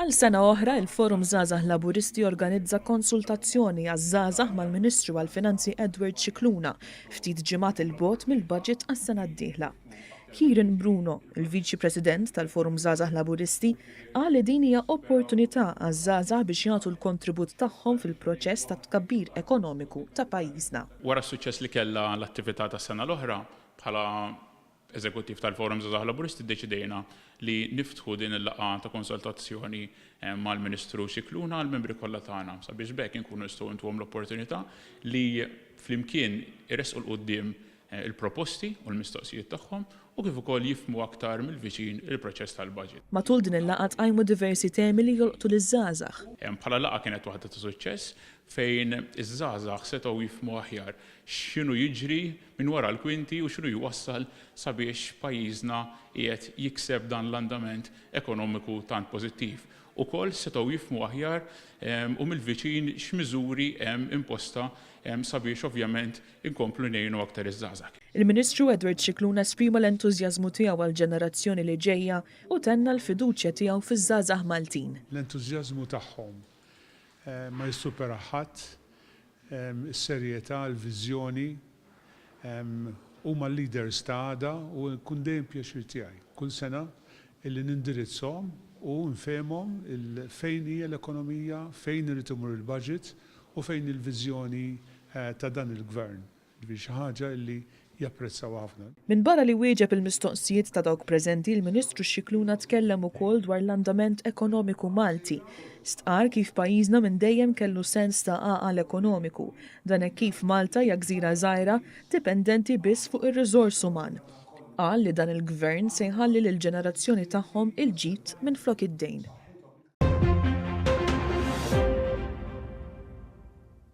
Għal sena oħra, il-Forum Żgħażagħ Laburisti organizza konsultazzjoni għaż-żgħażagħ mal-Ministru għall-Finanzi Edward Scicluna, ftit ġimgħat 'il bogħod mill-Budget għas-sena d-dieħla. Kieran Bruno, il-Viċi President tal-Forum Żgħażagħ Laburisti, qal li din hija opportunità għaż-żgħażagħ biex jagħtu l-kontribut tagħhom fil-proċess tat-tkabbir ekonomiku ta' pajjiżna. Wara s-suċċess li kellha l-attività tas-sena l-oħra, bħala Eżekuttiv tal-Forum Żgħażagħ Laburisti ddeċidejna li niftħu din il-laqgħa ta' konsultazzjoni mal-Ministru Scicluna għall-membri kollha tagħna sabiex b'hekk inkunu nistgħu ntuhom l-opportunità li flimkien iressqu 'l quddiem il-proposti u l-mistoqsijiet tagħhom u kif ukoll jifhmu aktar mill-viċin il-proċess tal-budget. Matul din il-laqgħa tqajmu diversi temi li jolqtu liż-żgħażagħ. Bħala laqgħa kienet waħda ta' suċċess fejn iż-żgħażagħ setgħu jifhmu aħjar x'inhu jiġri minn wara l-kwinti u x'inhu jwassal sabiex pajjiżna qiegħed jikseb dan l-andament ekonomiku tant pożittiv. Ukoll setgħu jifhmu aħjar u mill-viċin x'miżuri hemm imposta sabiex ovvjament inkomplu ngħinu aktar iż-żgħażagħ. Il-Ministru Edward Scicluna esprima l-entużjażmu tiegħu għall-ġenerazzjoni li ġejja u tenna l-fiduċja tiegħu fiż-żgħażagħ Maltin. L-entużjażmu tagħhom ma jissuperah ħadd. Is-serjetà, il-viżjoni, huma l-leaders ta' għada u jkun dejjem pjaċir tiegħi, kull sena, illi nindirizzhom u nfehmhom fejn hija l-ekonomija, fejn irid imur il-budget u fejn hi l-viżjoni ta' dan il-Gvern. Jiġifieri xi ħaġa illi japprezzawha ħafna. Minbarra li wieġeb il-mistoqsijiet ta' dawk preżenti, il-Ministru Scicluna tkellem ukoll dwar l-andament ekonomiku Malti. Stqarr kif pajjiżna minn dejjem kellu sens ta' għaqal ekonomiku. Dan hekk kif Malta hija gżira żgħira dipendenti biss fuq ir-riżors uman. Qal li dan il-Gvern se jħalli lill-ġenerazzjoni tagħhom il-ġid minflok id-dejn.